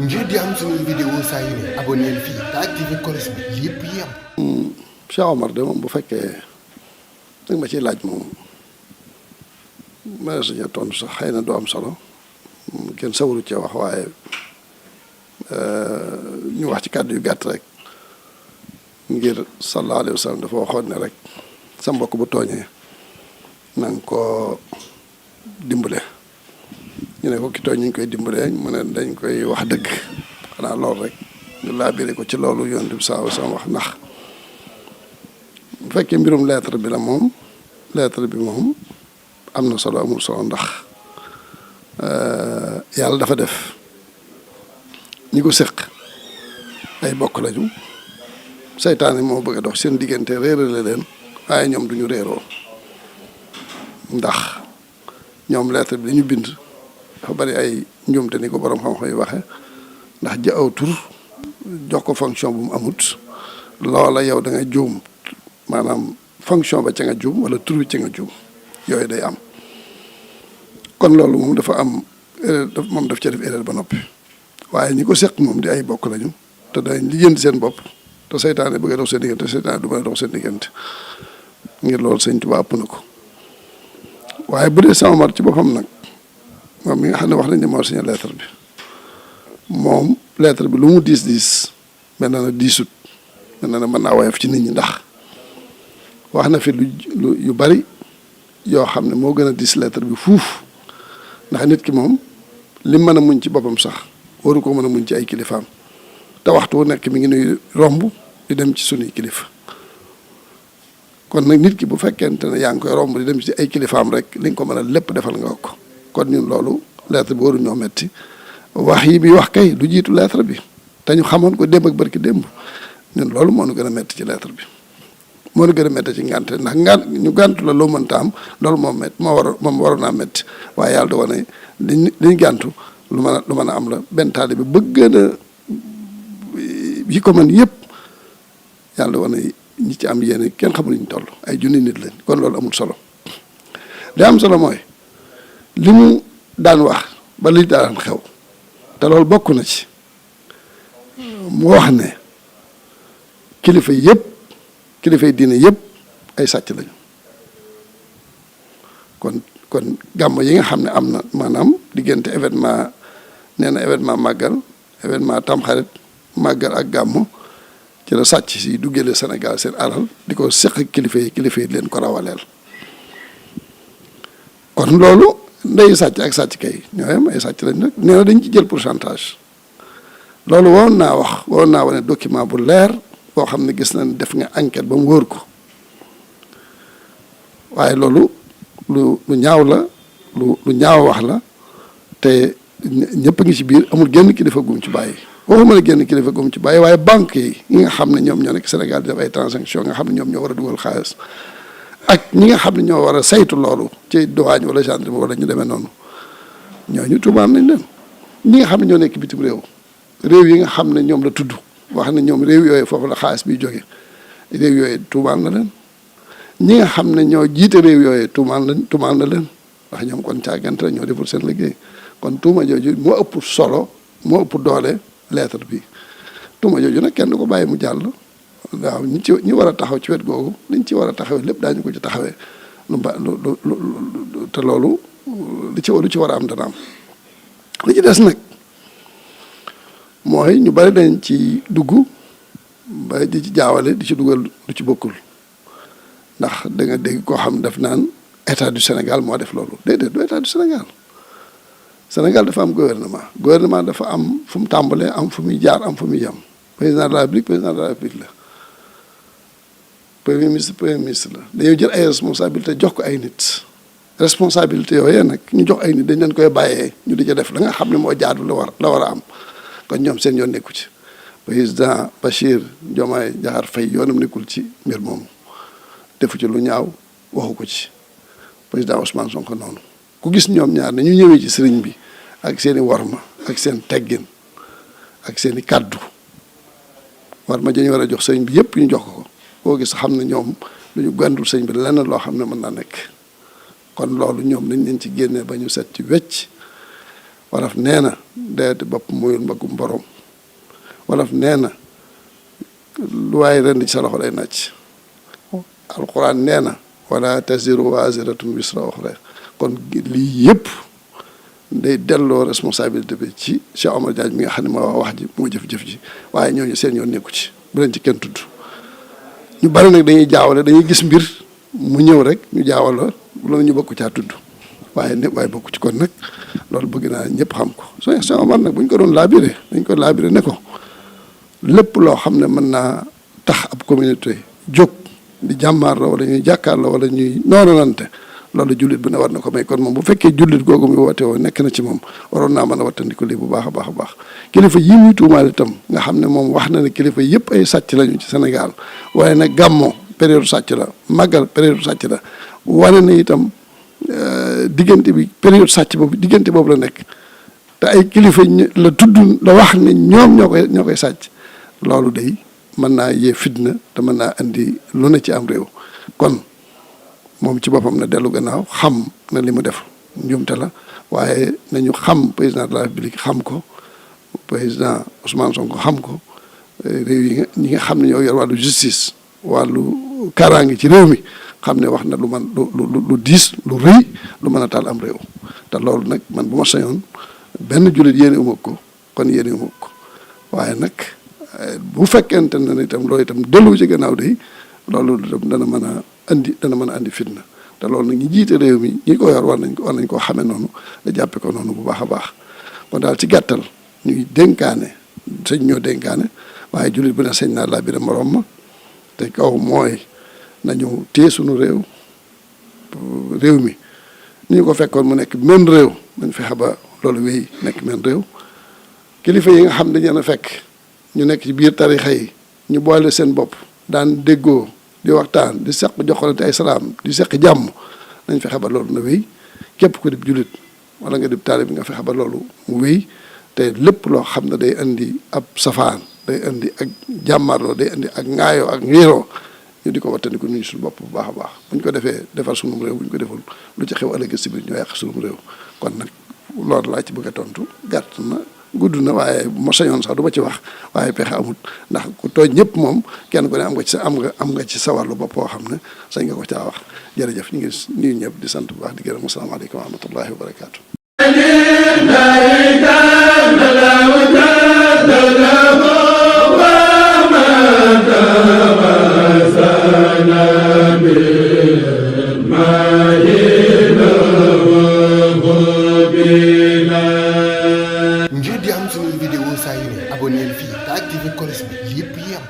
ngir di am suñu vidéo saa yu ne abonné fii te activé cloche bi lépp yem. Cheikh Omar de moom bu fekkee danga ma ciy laaj moom ma suñu tontu sax xëy na du am solo kenn sawaru cee wax waaye ñu wax ci kàddu yu gàtt rek ngir sallallahu alayhi wa sallam dafa waxoon ne rek sa mbokk bu tooñee na nga koo dimbale ñu ne ko ki tooñ ñu koy dimbalee mu ne dañ koy wax dëgg xanaa loolu rek ñu laabire ko ci loolu Yonent bi sallallahu alayhi wa sallam wax ndax bu fekkee mbirum lettre bi la moom lettre bi moom am na solo amul solo ndax yàlla dafa def ñi ko séq ay bokk lañu seytaane moo bëgg a dox seen diggante réerale leen waaye ñoom duñu réeroo ndax ñoom lettre bi dañu bind dafa bari ay njuumte ni ko borom xam-xam yi waxe ndax ji aw tur jox ko fonction bu mu amut loola yow da nga juum maanaam fonction ba ca nga juum wala tur bi ca nga juum yooyu day am kon loolu moom dafa am erreur moom daf ca def erreur ba noppi waaye ñi ko seq moom di ay bokk lañu te dañ lijjanti seen bopp te seytaane bëgg a dox seen diggante seytaane du mën a dox seen diggante ngir loolu Sëñ Tuubaa ëpp na ko waaye bu dee sama mar ci boppam nag moom mi nga xam ne wax nañ ne moo signé lettre bi moom lettre bi lu mu diis diis mel na diisut mel na mën naa woyof ci nit ñi ndax wax na fi lu yu bari yoo xam ne moo gën a diis lettre bi fuuf ndax nit ki moom li mën a muñ ci boppam sax waru ko mën a muñ ci ay kilifaam te waxtu wu nekk mi ngi nuy romb di dem ci sunuy kilifa kon nag nit ki bu fekkente ne yaa ngi koy romb di dem ci ay kilifaam rek li nga ko mën a lépp defal nga ko kon ñun loolu lettre bi waru ñoo metti wax yi bi wax kay du jiitu lettre bi te ñu xamoon ko démb ak barki démb ñun loolu moo nu gën a metti ci lettre bi moo nu gën a metti ci ngànte ndax ñu gàntu la loo mënta am loolu moom waroon naa metti waaye yàlla da wane liñ gàntu lu mën a am la benn taali bi bëgg na yi ko mën yëpp yàlla da wane ñi ci am yéene kenn xamul ñu toll ay junni nit lañ kon loolu amul solo li am solo mooy li mu daan wax ba li daan xew te loolu bokk na ci mu wax ne kilifa yëpp kilifa yi diine yëpp ay sàcc lañu kon gàmm yi nga xam ne am na maanaam diggante événement nee na événement màggal événement tamxarit màggal ak gàmm ci la sàcc si duggale Sénégal seen alal di ko seq kilifa yi leen ko rawaleel kon loolu ndey sàcc ak sàcc kay ñooyam ay sàcc lañ rek nee na dañ ci jël pourcentage loolu waroon naa wane document bu leer boo xam ne gis nañ def nga enquête ba mu wóor ko waaye loolu lu ñaaw la lu ñaaw wax la te ñëpp a ngi ci biir amul genn kilifa gum ci bàyyi waxuma la genn kilifa gum ci bàyyi waaye banque yi nga xam ne ñoom ñoo nekk Sénégal di def ay transaction nga xam ne ñoom ñoo war a dugal xaalis ak ñi nga xam ne ñoo war a saytu loolu ci douane wala gendarmerie wala ñu demee noonu ñooñu tuumaal nañ leen ñi nga xam ne ñoo nekk bitim réew yi nga xam ne ñoom la tudd wax ne ñoom réew yooyu foofu la xaalis biy jóge réew yooyu tuumaal na leen ñi nga xam ne ñoo jiite réew yooyu tuumaal na leen ndax ñoom kon càggante ñoo deful seen liggéey kon tuuma jooju moo ëpp solo moo ëpp doole lettre bi tuuma jooju nag kenn du ko bàyyi mu jàll waaw ñi war a taxaw ci wet googu liñ ci war a taxawee lépp daañu ko ci taxawee te loolu lu ci war a am dana am li ci des nag mooy ñu bari dañ ci dugg ba di ci jaawale di ci dugal lu ci bokkul ndax da nga dégg koo xam def naan état du Sénégal moo def loolu déedéet du état du Sénégal dafa am gouvernement dafa am fu mu tàmbalee am fu muy jaar am fu muy yem président de la République la premier ministre la dañoo jël ay responsabilité jox ko ay nit responsabilité yooyu nag ñu jox ay nit dañ leen koy bàyyee ñu di ca def la nga xam ne moo jaadu la war a am kon ñoom seen yoon nekku ci président Bachir Diomaye Diakhar Faye yoonam nekkul ci mbir moomu defu ci lu ñaaw waxu ko ci président Ousmane Sonko noonu ku gis ñoom ñaar ne ñu ñëwee ci sëriñ bi ak seen i warma ak seen teggin ak seen i kàddu warma dañu war a jox sëriñ bi yëpp ñu jox ko koo gis xam ne ñoom duñu gàndul sëriñ bi lenn loo xam ne mën naa nekk kon loolu ñoom dañ leen ci génnee ba ñu set ci wecc wolof nee na deeti bopp muyul mbagum borom wolof nee na lu waaye ren ci sa loxo lay nàcc alxuraan nee na wala taziru waziratun wisra uxra kon lii yëpp day delloo responsabilité bi ci Cheikh Omar Diagne mi nga xam ne moo wax ji moo jëf-jëf ji waaye ñooñu seen yoon nekku ci bu leen ci kenn tudd ñu bari nag dañuy jaawale dañuy gis mbir mu ñëw rek ñu jaawal loolu ñu bokk caa tudd waaye bokku ci kon nag loolu bëgg naa ñëpp xam ko Cheikh Omar nag bu ñu ko doon laabiré dañ ko laabiré ne ko lépp loo xam ne mën naa tax ab communauté jóg di jàmmaar la wala ñuy jàkkaar la wala ñuy noonalante loolu jullit bu ne war na ko may kon moom bu fekkee jullit googu muy woote woo nekk na ci moom waroon naa mën a wattandiku lii bu baax a baax a baax kilifa yi muy tuumaal itam nga xam ne moom wax na ne kilifa yëpp ay sàcc lañu ci Sénégal waaye nag gàmmo période sàcc la màggal période sàcc la wane na itam diggante bi période sàcc boobu diggante boobu la nekk te ay kilifa la tudd la wax ne ñoom ñoo koy sàcc loolu day mën naa yee fitna te mën naa andi lu ne ci am réew kon moom ci boppam na dellu gannaaw xam na li mu def njuumte la waaye nañu xam président de la République xam ko président Ousmane Sonko xam ko réew yi ñi nga xam ne ñoo yor wàllu justice wàllu kaaraange ci réew mi xam ne wax na lu man lu diis lu rëy lu mën a taal am réew te loolu nag man bu ma sañoon benn jullit yéene uma ko kon yéene uma ko waaye nag bu fekkente ne itam loolu itam dellu ci gannaaw de loolu itam dana mën a andi fitna te loolu nag ñi jiite réew mi ñi ko yor war nañ koo xamee noonu da jàppe ko noonu bu baax a baax kon daal ci gàttal ñuy dénkaane sëñ ñoo dénkaane waaye jullit bu ne sëñ naa laa bi da morom ma te kaw mooy nañu téye sunu réew mi ni ñu ko fekkoon mu nekk men réew nañ fexe ba loolu wéy nekk men réew kilifa yi nga xam dañu leen a fekk ñu nekk ci biir tarixa yi ñu boole seen bopp daan déggoo di waxtaan di seq joxalante ay salaam di seq jàmm nañ fexe ba loolu na wéy képp ku dib jullit wala nga dib taalib nga fexe ba loolu mu wéy te lépp loo xam ne day indi ab safaan day indi ak jàmmarloo day indi ak ŋaayoo ak ngéeroo ñu di ko wattandiku nuyu suñu bopp bu baax a baax bu ñu ko defee defar sunum réew bu ñu ko deful lu ci xew ëllëg si biir ñoo yàq sunum réew kon nag loolu laa ci bëgg a tontu gàtt na gudd na waaye bu ma sañoon sax du ma ci wax waaye pexe amut ndax ku tooñ ñëpp moom kenn ku ne am nga ci sa wàllu bopp boo xam ne sañ nga ko caa wax jërëjëf ñu ngi nuyu ñëpp di sant bu baax di gërëm asalaamaaleykum wa rahmatullahi wa barakaatu. ngir di am suñuy vidéo saa yu ne abonneel fii te activé cloche bi lépp yem